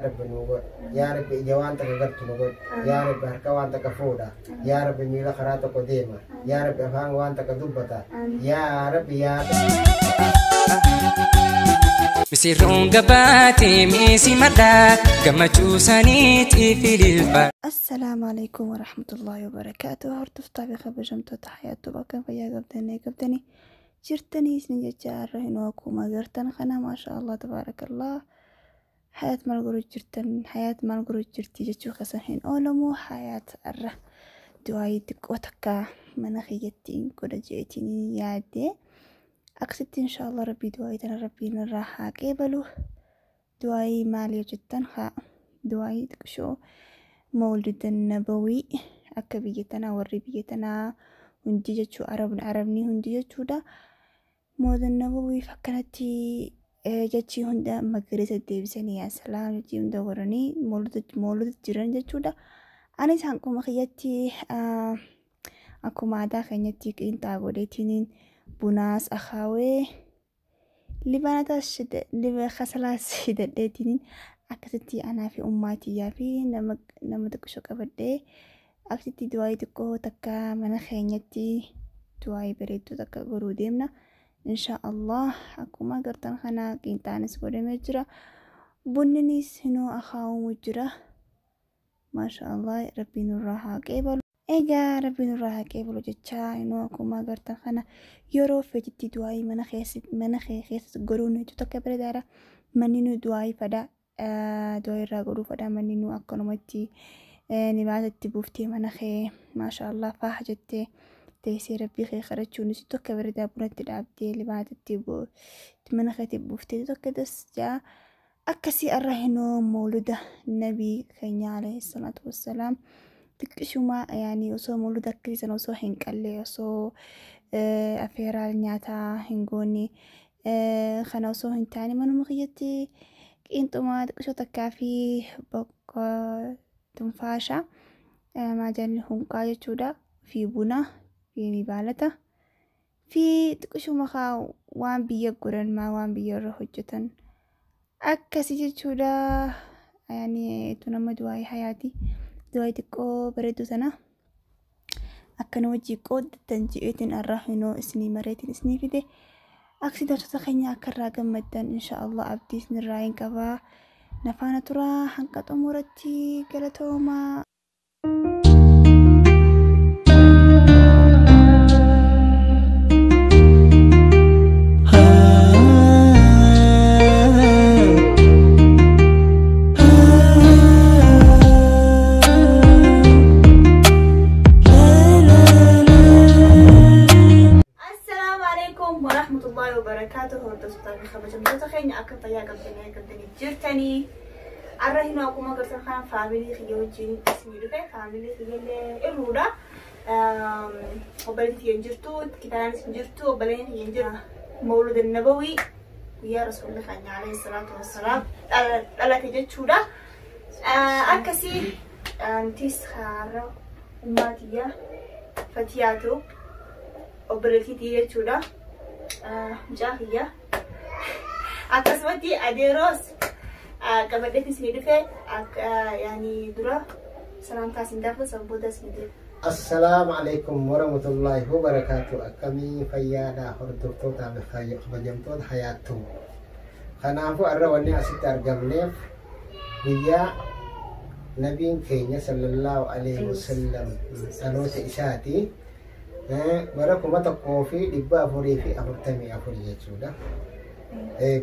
Rabbi nu godhi. Yaa Rabbi, ija waan takka gartu nu godhi. Yaa Rabbi, harka waan takka fuudha. Yaa Rabbi, miila karaa tokko deema. Yaa Rabbi, afaan waan takka dubbata. Yaa Rabbi, yaa Misirroon gabaatee meesii madhaa gammachuu isaaniitiif ililfa. Assalaamu alaikum warahmatullahi wabarakaatuh. Hordoftaa fi kabajamtoota hayaattuu, bakka fayyaa qabdanii qabdanii jirtanii isin jecha, har'a hinoo akkuma agartan kana, maasha Allah, tabaarakallah, hayaat maal godhu jirtan, hayaat maal godhu jirti jechuu keessa hin oolamu. Hayaat har'a du'aayii xiqqoo takka mana kiyyattiin godha jeetiin yaadde. Akkasitti insha Allah rabbii du'aayii tana rabbiin irraa haa qeebalu. Du'aayii maal yoo jettan, haa du'aayii xiqqishoo mawlida nabawii akka biyya tanaa, warri biyya tanaa hundi jechuu, arabni arabni hundi jechuudha. Mawlida nabawiif akkanatti jechii hunda magariisa deebisanii, yaa salaam, jechii hunda godhanii mawlida jiran jechuudha. Anis hanquma kiyyatti akkuma aadaa keenyatti qiinxaa godheetiin bunaas akaawee, libaanatas kasalaas hidhadheetiin, akkasitti anaa fi ummaatiyyaa fi nama nama xiqqisho qabadhee, akkasitti du'aayii xiqqoo takka mana keenyatti du'aayii bareedduu takka godhuu deemna. Insha Allah akkuma agartan kana qiinxaanis godhamee jira. Bunninis hinoo akaawwamu jira. Maasha Allah, rabbiin nurraa haa qeebalu. Egaa rabbiin nurraa haa qeebalu jecha, hinoo akkuma agartan kana yeroo feetitti du'aayii mana keessa mana keessa godhuun hedduu takka bareedaadha. Manni nu du'aayii fada, du'aayii irraa godhuu fada. Manni nu akkanumatti nibaata itti buuftee, mana kee maasha Allah faaha jettee teessee rabbii kee kadhachuun si tokko bareedaa. Bunatti dhaabdee, libaata itti mana keetti buuftee tokko das jaa. Akkasii irra hinoo mawluda nabii keenya alayhi salaatu wassalaam xiqqishuma, yaani osoo mawluda akkasii sana osoo hin qallee, osoo afeeraa nyaataa hin goone, kana osoo hin taane, manuma kiyyatti qiinxuma xiqqishoo takkaa fi bokka tunfaasha maajalli hunqaa jechuudha, fi buna fi nibaalata fi xiqqishuma waan biyya godhan maa waan biyya irra hojjetan akkasii jechuudha. Yaani tun amma du'aayii hayaati, du'aayii xiqqoo bareedduu sana akkana wajjii qooddattan ji'eetiin irraa hinoo isinii mareetiin isinii fide. Aksi darsota keenya akka irraa gammaddan insha Allah abdii isinirraa hin qabaa. Nafaana turaa hanqa xumuratti, galatoomaa. Assalaamu alaikum warahmatullahi wabarakaatuh. Hordoftoota fi kabajamtoota keenya, akka fayyaa qabdanii jirtanii? Arra hinoo akkuma agartan kana faamilii kiyya wajjin isinii dhufe. Faamilii kiyyallee irruudha. Obboleettii kiyya hin jirtu, kitaanis hin jirtu, obboleettiin kiyya hin jirtu. Mawluda nabawii, guyyaa rasuulli keenya alayhi salaatu wassalaam dhalate jechuudha. Akkasii nutis har'a ummaatiyya fatiyaatu obboleettii jechuudha. Mucaa kiyya. Akkasumatti adeeroos qabadheetti isinii dhufe. Yaani dura salaamtaa isin gaafa san booda isinii deema. Assalaamu alaikum warahmatullahi wabarakaatu. Akkamii, fayyaadha? Hordoftootaa fi kabajamtoota hayaattuu. Kanaafuu har'a wanni asitti argamneef guyyaa nabiin keenya sallallahu alaihi wasallam dhaloota isaati. Bara 1444 jechuudha.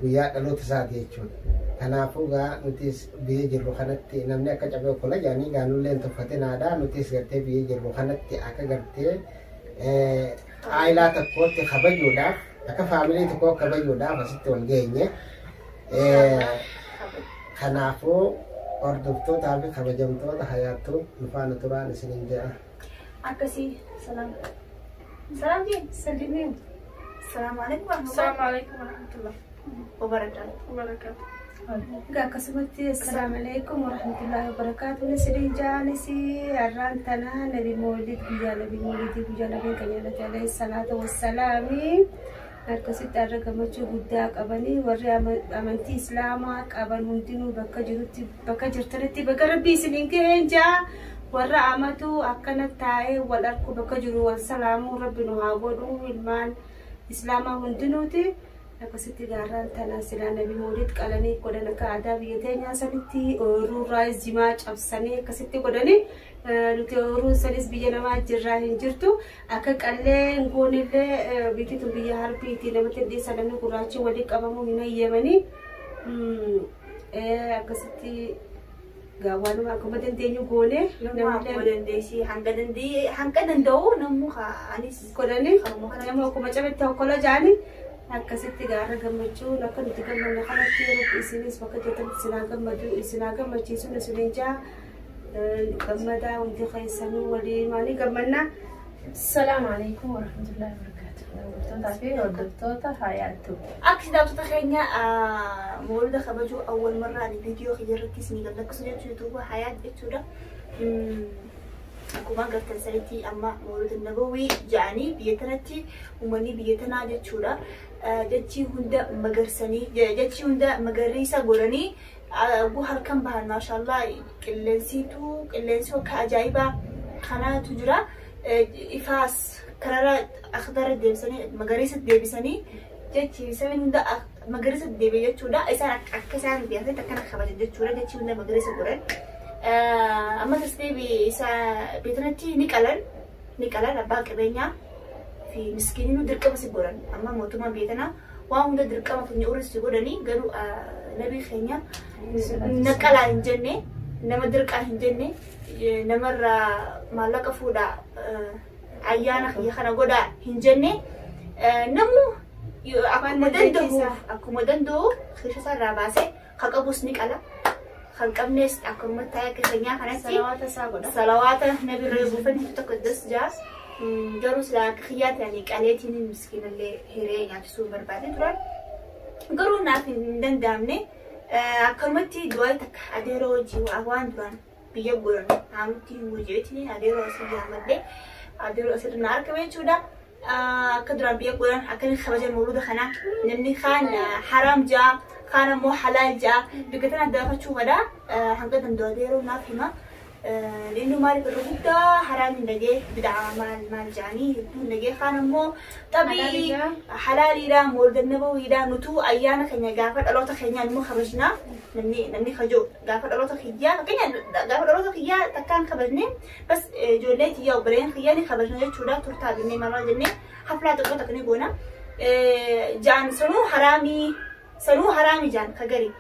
Guyyaa dhaloota isaati jechuudha. Kanaafuu gaa nutis biyya jirru kanatti namni akka cabee okkola jedhanii, gaa nullee hin tuffatinaadha. Nutis gartee biyya jirru kanatti akka gartee aayilaa tokkootti kabajuudhaaf, akka faamilii tokkoo kabajuudhaaf asitti wal geenye. Kanaafuu hordoftootaa fi kabajamtoota hayaattuu, nu faana turaan isiniin jedha. Akkasii salaam. Salaam jee. Salimeen. Salaamu alaikum Assalamu alaikum warahmatullah wabarakaatu. Wabarakatuh. Egaa akkasumatti assalaamu alaikum warahmatullahi wabarakatuh. Nisiriin jaanis har'aan tana nabi moolid, guyyaa nabi moolidii, guyyaa nabiin keenya dhalate alayhi salaatu wassalaami. Akkasitti har'a gammachuu guddaa qabanii warri amantii Islaamaa qaban hundinuu bakka jirutti bakka jirtanitti bakka Rabbii isiniin ga'een jaa warra amatu akkana taa'ee wal arku bakka jiru wal salaamuu Rabbi nu haa godhu ilmaan Islaamaa hundinuuti. Akkasitti gaarraan tana silaa Nabi Moolid qalanii godhan akka aadaa biyya teenyaa sanitti ooyiruu irraa jimaa cabsanii akkasitti godhanii nuti ooyiruun sanis biyya namaa jirraa hin jirtu akka qallee hin goonellee biyyi tun biyya harbiiti namatti hin dhiyeessan namni gurraachi walii qabamuu hin hayyamanii akkasitti waanuma akkuma dandeenyu goone Akkuma dandeessi hanga danda'e hanga danda'u namuu anis godhanii nama akkuma cabetti hokkola ja'anii akkasitti gaara gammachuun akka nuti gammanne kanatti Rabbi isinis bakka jirtanitti isinaa gammadu isinaa gammachiisuun isinin jaa gammadaa hundi keessanuu waliin maanii gammannaa. السلام عليكم ورحمة الله وبركاته. Daawwattoota fi hordoftoota Hayaatu. Akka daawwattoota keenya mawlida kabajuu awwal marraa ani viidiyoo kiyya irratti isinii gadlakkisu jechuu yuutuuba Hayaat jechuudha. Akkuma agartan sanitti amma mawlida nabawii jedhanii biyya tanatti uummanni biyya tanaa jechuudha. Jechi hunda magarsanii jechi hunda magariisa godhanii halkan bahan maashaallah qilleensiitu qilleensi akka ajaa'ibaa kanaatu jira. Ifaas karara akhdara deebisanii magariisa deebisanii jechi sabni hunda magariisa deebi'e jechuudha. Isaan akka isaan beekanitti akkana kabajan jechuudha. Jechi hunda magariisa godhan. Amma tas deebi isa beekanatti ni qalan abbaa qabeenyaa fi miskiinii dirqama si godhan. Amma mootummaan biyya tanaa waan hunda dirqama keenya urri godhanii garuu nabii keenya naqalaa hin jenne nama dirqaa hin jenne namarraa maallaqa fuudhaa ayyaana kiyya kana godhaa hin jenne namu akkuma danda'u keessa isaarraa baasee kan qabus ni qala kan qabnes akkuma taa'ee akka keenyaa kanatti salawaata nabirra buufanni tokko das jaa garuu silaa akka kiyyaa ta'anii qaleetiin miskiinallee hiree nyaachisuu barbaade turan garuu naaf hin danda'amne akkanumatti du'aa takka adeeroo hojii waan duraan biyya godhan haamutti hin hojjeetiin adeeroo asii jaamadde adeeroo asirra na argame jechuudha. Akka duraan biyya godhan akkamiin kabajan mawluuda kanaa namni kaan haraam jaa kaan ammoo halaal jaa biyya tana daafachuu fada hanga danda'u adeeroo naaf hima. لأنه مالك الرغدة حرام نجاه بدعة مال مال جاني نجاه خان مو طبي حلالي لا مولد النبوي لا نتو أيانا خنيا جافر الله تخنيا نمو خرجنا نمني خجو جافر الله تخيا كنا جافر الله تخيا تكان خرجنا بس جولاتي يا وبرين خياني خرجنا جت شولا ترتا بني مرة جنة حفلة تقطع تكني جونا جان سنو حرامي سنو حرامي جان خجري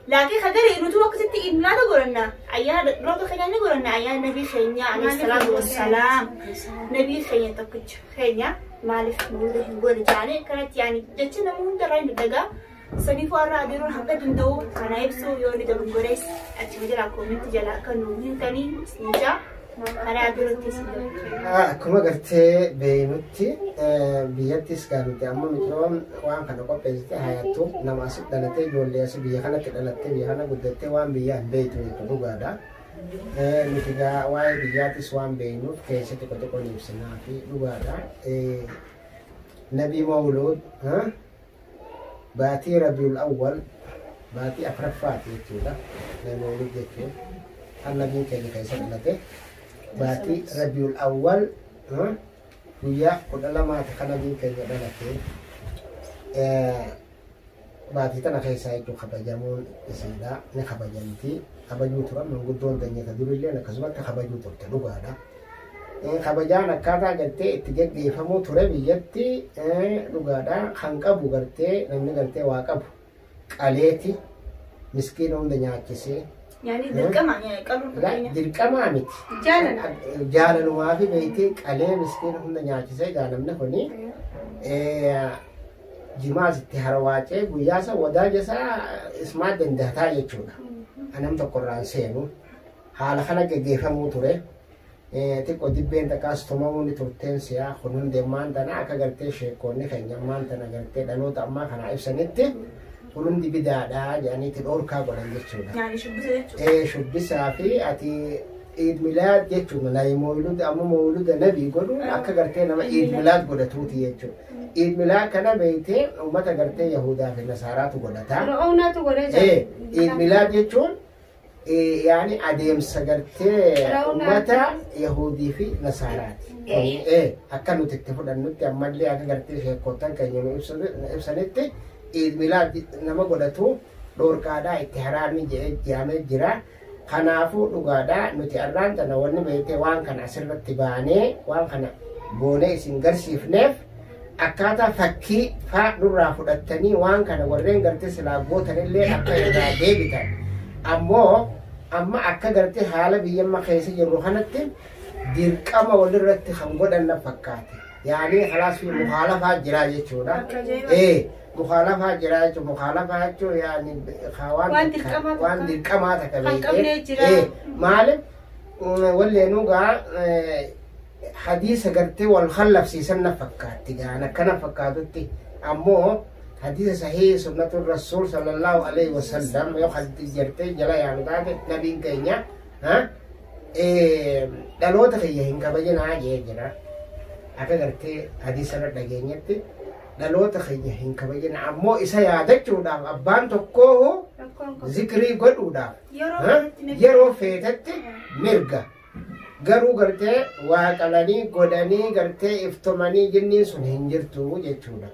لكن خجري إنه تو وقت إنه لا تقولنا أيام لا تخيلنا نقولنا أيام نبي خينيا عليه الصلاة والسلام نبي خينيا تكج خينيا مالف مولده نقول جاني كانت يعني جتنا مو درين الدجا سنيفو الراديرون حتى دندو أنا يبسو يوني دبن قريس أتمنى لكم تجلا كانوا هنتني سنجا أنا أديرون تسنجا Akkuma gartee beeynutti biyyattis kan nuti amma microon waan kana qopheessite Hayaattu nama asi dhalatee ijoollee asi biyya kanatti dhalattee biyya kana guddattee waan biyyaa hin beektu jechuudha dhugaadha. Nuti gaa waa'ee biyyaatis waan beeknuuf keessa xiqqoo xiqqoo ni ibsinaa fi dhugaadha. Nabii Mawluud baatii Rabiul Awwal baatii afuraffaati jechuudha. Nabii Mawluud jechuun kan nabiin keenya keessa dhalate. Baatii Rabiul Awwal guyyaa 12 kan nabiin keenya dhalate baatii tana keessaa jechuun kabajamuun isiidha ni kabajamti kabajuu turan manguddoon danyata durillee akkasumatti kabajuu turte dhugaadha. Kabajaan akkaataa gartee itti geggeeffamuu ture biyyatti dhugaadha kan qabu gartee namni gartee waa qabu qaleeti miskiina hunda nyaachisee يعني درقما يعني قالوا لا dirqamaa miti. Jaalala. Jaalalumaa fi beektee qalee miskiina hunda nyaachisee jaalamni kuni jimaas itti harwaacee guyyaa isa wadaaja isaa ismaa dandataa jechuudha. Anam tokkorraan seenu haala kana geggeeffamuu ture. Xiqqoo dibbeen takkaas tumamuu ni turteen si'a kun hundi ammaan tana akka gartee sheekkoonni keenya ammaan tana gartee dhaloota ammaa kana ibsanitti kun hundi bidaadhaa jedhaniitti dhoorkaa godhan jechuudha. يعني شو بس Shubbisaa fi ati Iid milaad jechuun nayi mawluda amma mawluda nabii godhuun akka gartee nama iid milaad godhatuuti jechuudha. Iid milaad kana beektee uummata gartee Yahudaa fi Nasaaraatu godhata. Fir'aawnaatu godhee jira. Iid milaad jechuun yaani adeemsa gartee uummata Yahudii fi Nasaaraati. Akka nuti itti fudhannutti ammallee akka gartee sheekootan keenya nu ibsanitti iid milaad nama godhatu dhoorkaadhaa itti haraamni jedhee yaamee jira. Kanaafuu dhugaadhaa nuti arraan tana wanni beektee waan kana asirratti baanee waan kana goonee isin garsiifneef akkaataa fakkii faa nurraa fudhattanii waan kana warreen gartee silaa gootanillee akka irraa deebitan. Ammoo amma akka gartee haala biyyamma keessa jirru kanatti dirqama walirratti kan godhan na fakkaate. Yaani khalaas fi mukaalafaa jira jechuudha. Mukaalafaa jira jechuudha. Mukaalafaa jechuun yaani waan dirqamaa takka beekee. Maaliif walleenuu gaa hadiisa gartee wal khallafsiisan na fakkaatti gaan akkana fakkaatutti ammoo hadiisa sahii sunnatu rasuul sallallahu alaihi wasallam yoo gartee jala yaanu taate nabiin keenya dhaloota kiyya hin kabajinaa jee jira. Akka gartee hadiisa irra dhageenyetti dhaloota kiyya hin kabajina ammoo isa yaadachuudhaaf abbaan tokkoo zikrii godhuudhaaf yeroo feetetti mirga. Garuu gartee waa qalanii godhanii gartee iftomanii jinniin sun hin jirtu jechuudha.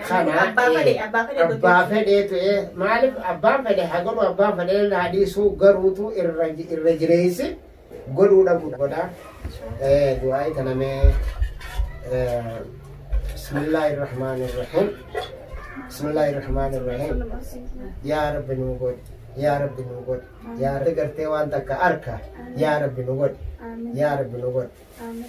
Kana abbaa fedheetu maaliif abbaan fedhe haa godhu abbaan fedhe haa dhiisuu garuutu irra jireessi godhuu dhabuudha. Godhaa du'aa kanamee Bismillahirrahmanirrahim. Bismillahirrahmanirrahim. Yaa Rabbi nu godhi. Yaa Rabbi nu godhi. Yaa Rabbi gartee waan takka arka. Yaa Rabbi nu godhi. Yaa Rabbi nu godhi.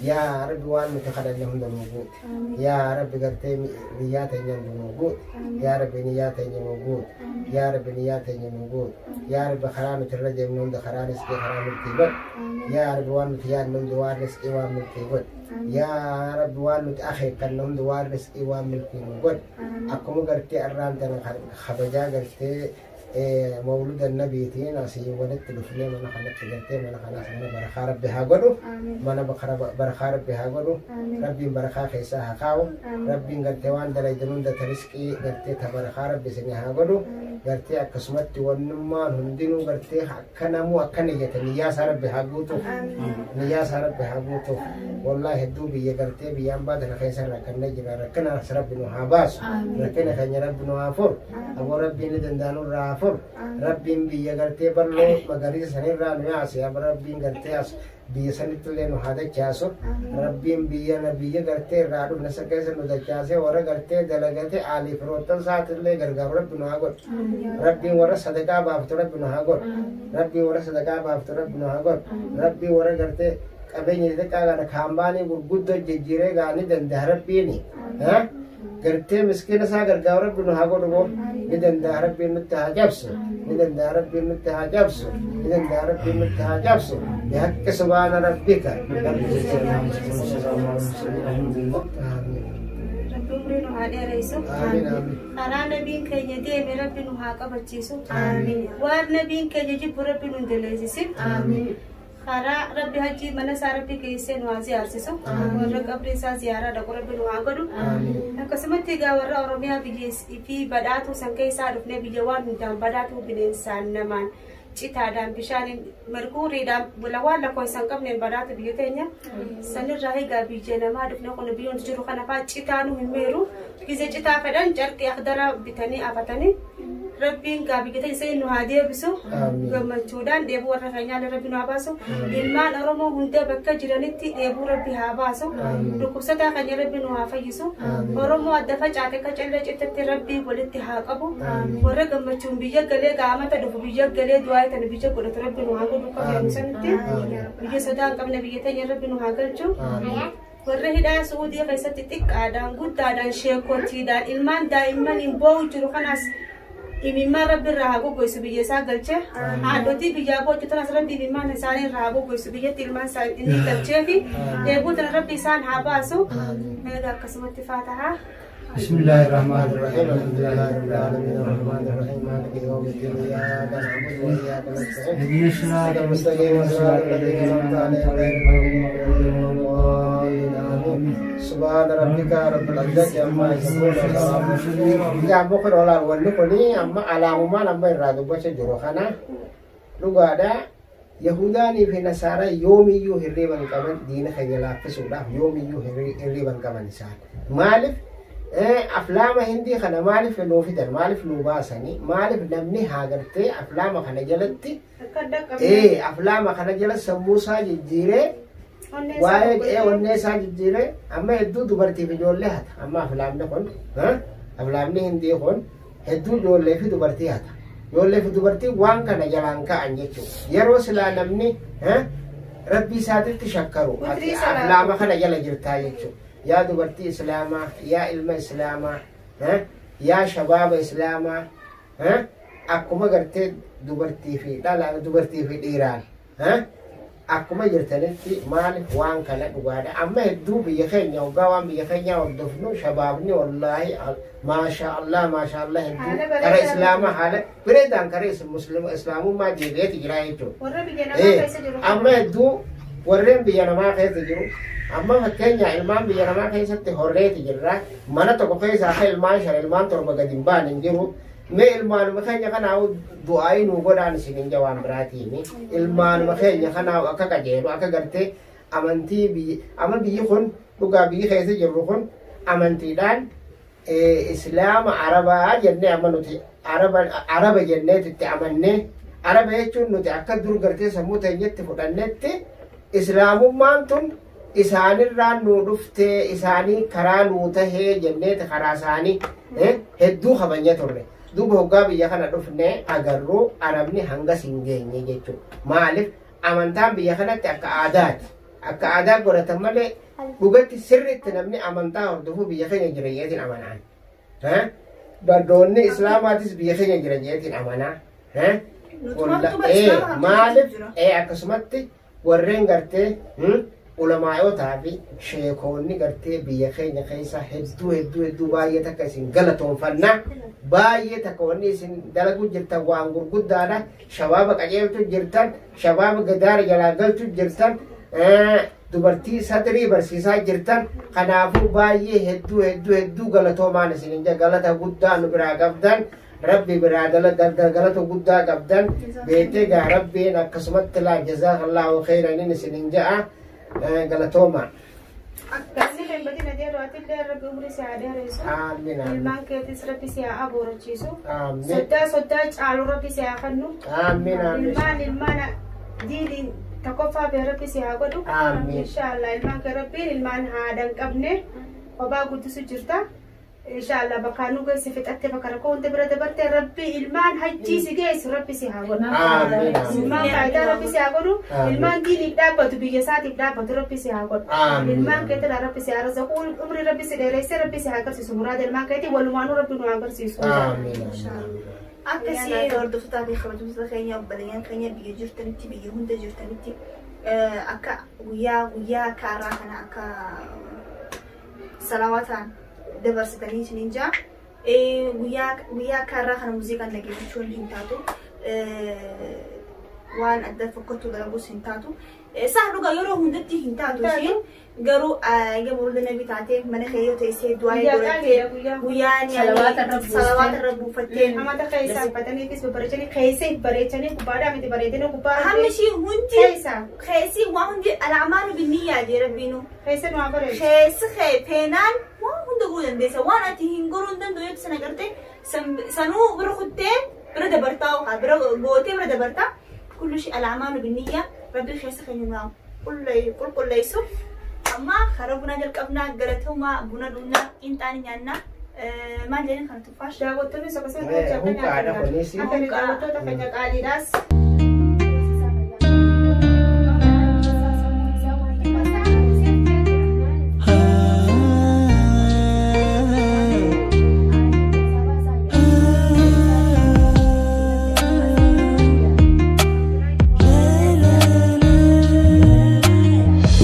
Yaa Rabbi waan nuti kadhanne hunda nu guuti. Yaa Rabbi gartee niyyaa teenya nu guuti. Yaa Rabbi niyyaa teenya nu guuti. Yaa Rabbi niyyaa teenya nu guuti. Yaa Rabbi karaa nuti irra deemnu hunda karaa riskii karaa milkii godhi. Yaa Rabbi waan nuti yaadnu hunda waan riskii waan milkii godhi. Yaa Rabbi waan nuti akeekkannu hunda waan riskii waan milkii nu godhi. Akkuma gartee arraan tana kabajaa gartee mawluda nabiitiin asii walitti dhufnee mana kanatti gartee mana kanaas mana barakaa rabbi haa godhu mana barakaa rabbi haa godhu rabbiin barakaa keessaa haa kaa'u rabbiin gartee waan dalaydan hunda ta riskii gartee ta barakaa rabbi isinii haa godhu gartee akkasumatti wannummaan hundinuu gartee akka namuu akka niyyate niyyaa isaa rabbi haa guutuuf niyyaa isaa rabbi haa guutuuf wallaahi hedduu biyya gartee biyyaan baatana keessa rakkannee jira rakkina rabbi nu haa baasu rakkina keenya rabbi nu haa furu aboo rabbiin ni danda'anurraa haa furu rabbiin biyya gartee bal'oo magariisa sanirraa nu yaase rabbiin gartee as biyya sanitti illee nu haa dachaasu rabbiin biyya na biyya gartee irraa dhufne san keessa nu dachaasee warra gartee dalagate aalii firoottan isaatiillee gargaaru rabbi nu haa godhu rabbiin warra sadaqaa baaftu rabbi nu haa godhu rabbiin warra sadaqaa baaftu rabbi nu haa godhu rabbiin warra gartee qabeenya xixiqqaa kana kaambaanii gurguddoo jijjiiree gaanii danda'a rabbiini. Gartee miskiina isaa gargaaru rabbi nu haa godhu ni danda'a rabbiin nutti haa cabsu ni danda'a rabbiin nutti haa cabsu ni danda'a rabbiin nutti haa cabsu bihaqqi subhaana rabbika. Rabbi umrii nu haa dheeressu. Karaa nabiin keenya deeme rabbi nu haa qabachiisu. Waan nabiin keenya jibbu rabbi nu hin daleessisin. Karaa rabbi hajji mana isaa rabbi geessee nu haa ziyaarsisu. Warra qabri isaa ziyaaraa dhaqu rabbi nu haa godhu. Akkasumatti egaa warra Oromiyaa biyya fi badhaatuu san keessaa dhufnee biyya waan hundaan badhaatuu bineensaan namaan citaadhaan bishaaniin merkuuriidhaan waan lakkoofsa hin qabneen badhaatu biyya teenya. Sanirraa egaa biyya namaa dhufne kun biyyoon jiru kana fa'aa citaa nu hin meeru. Gizee citaa fedhan carqii akdara bitanii afatanii rabbiin gaa biyya teenya nu haa deebisu. Gammachuudhaan dheebuu warra keenyaallee rabbi nu haa baasu. Ilmaan Oromoo hunda bakka jiranitti dheebuu rabbi haa baasu. Dhukkubsataa keenya rabbi nu haa fayyisu. Oromoo adda facaate akka callee citatti rabbi walitti haa qabu. Warra gammachuun biyya galee gaamata dhufu biyya galee du'aa tan biyya godhatu rabbi nu haa godhu akka sanitti. Biyya sodaa hin qabne biyya teenya rabbi nu haa galchu. Warra hidhaa Suudii keessatti xiqqaadhaan guddaadhaan sheekotiidhaan ilmaan daa'imman hin boo'u jiru kanaas imimmaan rabbi irraa haa goggoisu biyya isaa galchee haadhotii biyyaa boochu tanas rabbi imimmaan isaanii irraa haa goggoisu biyyatti ilmaan isaa inni galchee fi dheebuu tana rabbi isaan haa baasu. Egaa akkasumatti faatahaa. بسم الله الرحمن الرحيم. الحمد لله رب العالمين الرحمن الرحيم مالك يوم الدين إياك نعبد وإياك نستعين اهدنا الصراط صراط المستقيم صراط الذين أنعمت عليهم غير المغضوب عليهم ولا الضالين آمين. سبحان ربك رب العزة عما يصفون وسلام. Yaa boqor olaal wanni kuni amma alaamumaan amma irraa dubbachaa jiru kana dhugaadha. Yahudaanii fi Nasaaraa yoomiyyuu hirriba hin qaban, diina keenya laaffisuudhaaf yoomiyyuu hirriba hin qaban isaan. Maaliif aflaama hindii kana maaliif nuu fidan, maaliif nuu baasanii, maaliif namni haa gartee aflaama kana jalatti Akka dhaqqabne. Aflaama kana jala sammuu isaa jijjiiree Onnee isaa waa'ee boqotee. Onnee isaa jijjiiree amma hedduu dubartiif ijoollee hata. Amma aflaamni kun, aflaamni hindii kun hedduu ijoollee fi dubartii hata. Ijoollee fi dubartii waan kana jalaan ka'an jechuudha. Yeroo silaa namni rabbii isaatitti shakkaru ati Witrii salaatu. Aflaama kana jala jirtaa jechuudha. Yaa dubartii islaamaa, yaa ilma islaamaa, yaa shabaaba islaamaa, akkuma gartee dubartii fi dhala, dubartii fi dhiiraan akkuma jirtanitti maaliif waan kana dhugaadha. Amma hedduu biyya keenya hoggaa waan biyya keenya hordofnu shabaabni wallaahi maasha Allah, maasha Allah, hedduu Haala kara bareedaa. Islaamaa haala bareedaan kara islaamummaa deebi'eeti jira jechuudha. Warra biyya namaa keessa jiru. Amma hedduu warreen biyya namaa keessa jiru, amma fakkeenya ilmaan biyya namaa keessatti horreeti jirra. Mana tokko keessa akka ilmaan shan, ilmaan torba gadi hin baane hin jiru. Mee ilmaanuma keenya kanaaf du'aayii nuu godhaan isin hin jawaan biraatiini. Ilmaanuma keenya kanaaf akka qajeelu, akka gartee amantii biyyi amma biyyi kun dhugaa biyyi keessa jirru kun amantiidhaan islaama arabaa jennee, amma nuti araba araba jenneet itti amannee, araba jechuun nuti akka dur gartee sammuu teenyatti fudhannetti islaamummaan tun isaanirraan nuu dhuftee, isaanii karaa nuu tahee jenneeti karaa isaanii hedduu kabajne turre. Duuba hoggaa biyya kana dhufne agarru arabni hangas hin geenye jechuudha. Maaliif amantaan biyya kanatti akka aadaati. Akka aadaa godhatan malee dhugatti sirriitti namni amantaa hordofuu biyya keenya jira jeetiin amanaan. Bardoonni islaamaatis biyya keenya jira jeetiin amanaa. Maaliif akkasumatti warreen gartee ulamaayotaa fi sheekoonni gartee biyya keenya keessa hedduu hedduu hedduu baay'ee takka isin galatoonfannaa, baay'ee takka wanni isin dalaguu jirtan waan gurguddaadha. Shabaaba qajeeltu jirtan, shabaaba gadaara jalaa galchu jirtan, dubartii sadrii barsiisaa jirtan. Kanaafuu baay'ee hedduu hedduu hedduu galatoomaan isin galata guddaa nu biraa qabdan, rabbi biraa galata guddaa qabdan beektee gaa rabbiin akkasumatti laa jazaakallaahu khayran isin ja'a, galatooma. Galli kan badina deeru atillee rabbi umrii si haa dheeressu. Amiin amiin. Ilmaan keetis rabbi si haa aboorachiisu. Amiin. Soddaa soddaa caalu rabbi si haa kennu. Amiin amiin. Ilmaan ilmaan diiniin tokkoffaa bee rabbi si haa godhu. Amiin. Inshaallah ilmaan kee rabbiin ilmaan haadha hin qabne kophaa guddisu jirta. Inshaallah bakka nu geesse fixattee bakka rakkoo hunda bira dabarte rabbi ilmaan hajjii si geessu rabbi si haa godhu. Amiin amiin. Ilmaan faayidaa rabbi si haa godhu. Amiin. Ilmaan diiniif dhaabbatu, biyya isaatiif dhaabbatu rabbi si haa godhu. Amiin. Ilmaan keetirraa rabbi si haa razaqu. Umrii rabbi si dheeressee rabbi si haa agarsiisu. Muraada ilmaan keetii walumaanuu rabbi nu haa agarsiisu. Amiin amiin. Akkasii hordoftoota fi kabajamtoota keenya, obboleeyyan keenya biyya jirtanitti, biyya hunda jirtanitti, akka guyyaa guyyaa akka har'aa kana akka salawaataan dabarsitanii isiniin jaa. Guyyaa guyyaa akka har'aa kana muuziqaan dhaggeeffachuun hin taatu. Waan adda fokkattuu dalaguus hin taatu. Isaan dhugaa yeroo hundatti hin taatu isheen garuu egaa mawlida nabi taatee mana kee yoo teessee du'aa Guyyaa godhattee qaaliidha guyyaa. Guyyaan Salawaata irra buustee. salawaata irra buufattee Amata keessa uffataniifis babbareechanii keessa bareechanii gubbaadhaa miti bareedina gubbaa. Hammi ishii hundi Keessa. keessi waan hundi al'amaanu binniyyaa jee rabbiinu. Keessa nu haa bareechu. Keessi kee feenaan waan hunda godhuu dandeessa. Waan ati hin godhuu hin danda'u yoo sana garte sanuu bira kuttee bira dabartaa yookaan bira gootee bira dabartaa. Kullu shi al'amaanu binniyyaa rabbi keessa keenya naa qulqulleessu. Amma karaa bunaa jalqabnaa, galatoomaa, buna dhugnaa, qinxaanii nyaannaa, maal jedhanii kana tuffaash. Daawwattoonnis akkasumas Huqqaadha kunis. Akka daawwattoota keenya qaaliidhaas.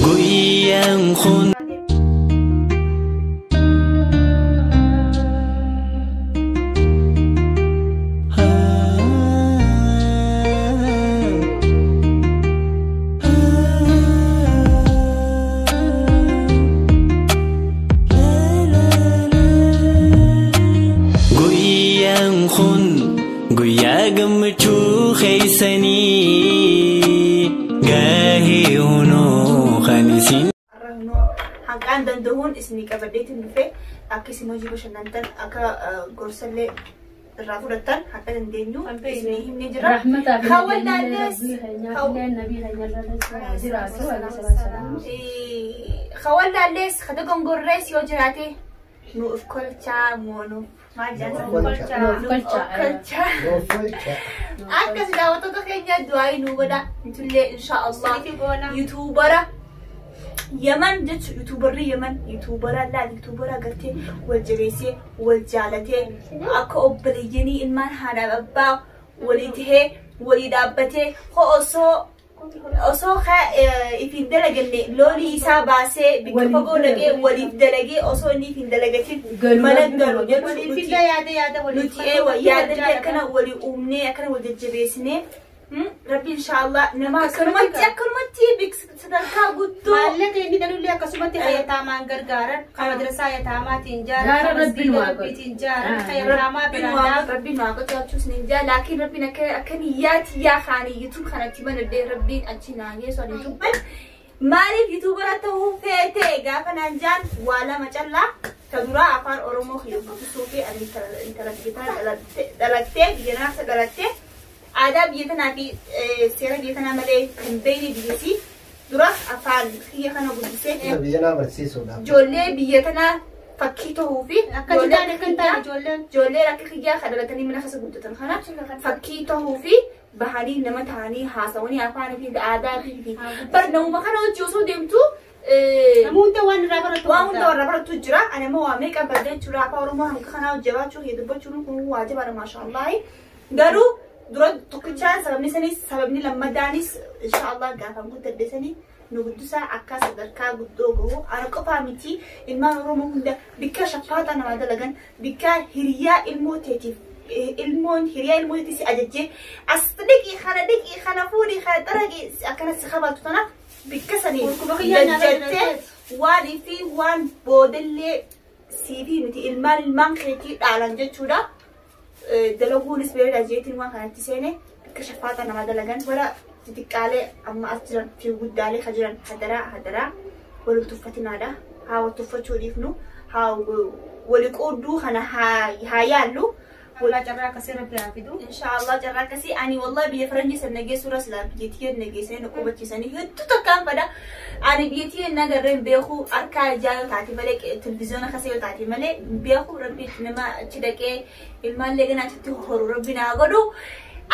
Guyyaan kun. gahee hunoo kan isin. Hanqaan danda'uun isinii qabadheetiin dhufe akka isin hojii bashannantan akka gorsallee irraa fudhattan akka dandeenyu isinii himnee jira. Rahmataa fi Hawwannaallees nabii keenya irra jiraatu alayhi salaam. Hawwannaallees kada gongorrees yoo jiraate nu of kolchaa moonu maal jedhan Kolchaa. Nuuf kolchaa. kolchaa. Nuuf kolchaa. Akkas daawwattoota keenya du'aa nu godha nutullee insha Allah yuutuubara Yaman jechuun yuutuubarri Yaman yuutuubara laal yuutuubara gartee wal jabeessee wal jaalatee akka obboleeyyanii ilmaan haadha abbaa walii tahee walii dhaabbatee hoo osoo ifiin dalaganne loonii isaa baasee bikka fagoo dhaqee waliif dalagee osoo inni ifiin dalagatin mana galu jechuun nuti yaadallee akkana walii uumnee akkana wal jajjabeessinee rabbi inshaallah nama akkanumatti sadarkaa guddoo Maallaqa inni dhalullee akkasumatti hayyataamaan gargaaran kan madrasaa hayyatamaatiin jaaran kan masgiida rabbiitiin jaaran hayyataamaa biraan dhaab. Rabbiin waa qotachuus ni jaa laakiin rabbiin akka akka niyyaatti yaa kaanii yuutuub kanatti banadhee rabbiin achi naa geessu ani yuutuuban maaliif yuutuubara ta'uu feete gaafa naan jaan waa lama callaa ta duraa afaan Oromoo kiyya guddisuu fi ani intala biyya tana dhalattee biyya naasa dhalattee aadaa biyya tanaa fi seera biyya tanaa malee kan beekne biyyattii dura afaan kiyya kana guddisee Biyya naa barsiisuudhaaf. ijoollee biyya tanaa fakkii ta'uu fi Akka jitaan akka hin taane ijoolleen. ijoollee akka kiyyaa kan dhalatanii mana keessa guddatan kana fakkii ta'uu fi bahanii nama ta'anii haasawanii afaan fi aadaa fi bar namuma kana hojii osoo deemtu Namni hunda waan irraa baratu. waan hunda warra baratu jira. Ani immoo waa meeqa barree jechuudha afaan Oromoo hanga kanaa jabaachuu fi dubbachuun kun waa jabaadha maashaallahi. Garuu dura tokkichaan sababni sanis sababni lammadaanis inshaallah gaafan guddadhe sanii nu guddisaa akka sadarkaa guddoo gahu ana qofaa miti ilmaan Oromoo hunda bikka shaffaataa namaa dalagan bikka hiriyaa ilmoo teetiif ilmoon hiriyaa ilmoo teetii si ajajjee as dhiqii kana dhiqii kana fuudhii kana xaraqii akkana si kabaltu tana bikka sanii jajjattee waan fi waan boodallee siifii miti ilmaan ilmaan keetii dhaalan jechuudha. Dalaguunis beelada jeetiin waan kanatti seene bikka shaffaataa namaa dalagan bara xixiqqaalee amma as jiran fi guddaalee ka jiran hadaraa hadaraa wal tuffatinaadha. Haa wal tuffachuu dhiifnu haa wali qoodduu kana haa yaallu. Walaa carraa akkasii rabbi haa fidu. Inshaallah carraa akkasii ani wallahi biyya faranjii san nageessuu irra silaa biyya tiyya nageessanii na qubachiisanii hedduu takkaan fadha. Ani biyya tiyya nagarree hin beeku harkaa ijaa yoo taate malee televizyoona kasa yoo taate malee hin beeku rabbi nama achi dhaqee ilmaallee gana achitti horu rabbi naa godhu.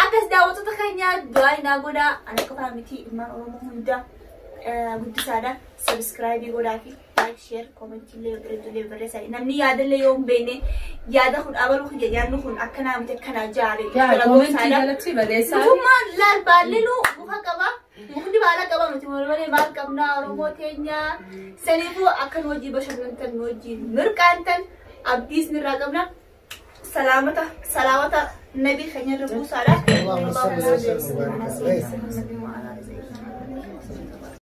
Akkas daawwattoota keenyaa du'aa naa godhaa ani qofaa miti ilmaan Oromoo hunda guddisaadha. Sabiskiraayibii godhaa fi like, share, comment illee bareedduu barreessaa. Namni yaadallee yoo hin beekne yaada kun abaluu kiyya yaadni kun akkanaa miti akkanaa jaare. Koomentii jalatti barreessaa. Mootummaan laal baallinu muka qaba. Mukni baala qaba nuti malee maal qabnaa Oromoo teenya. Saniifuu akka nu wajjin bashannantan nu wajjin mirqaantan abdiis nirraa qabna. Salaamata salaawata nabii keenya irra buusaadha. Allahumma salli wa sallim wa barik alayhi.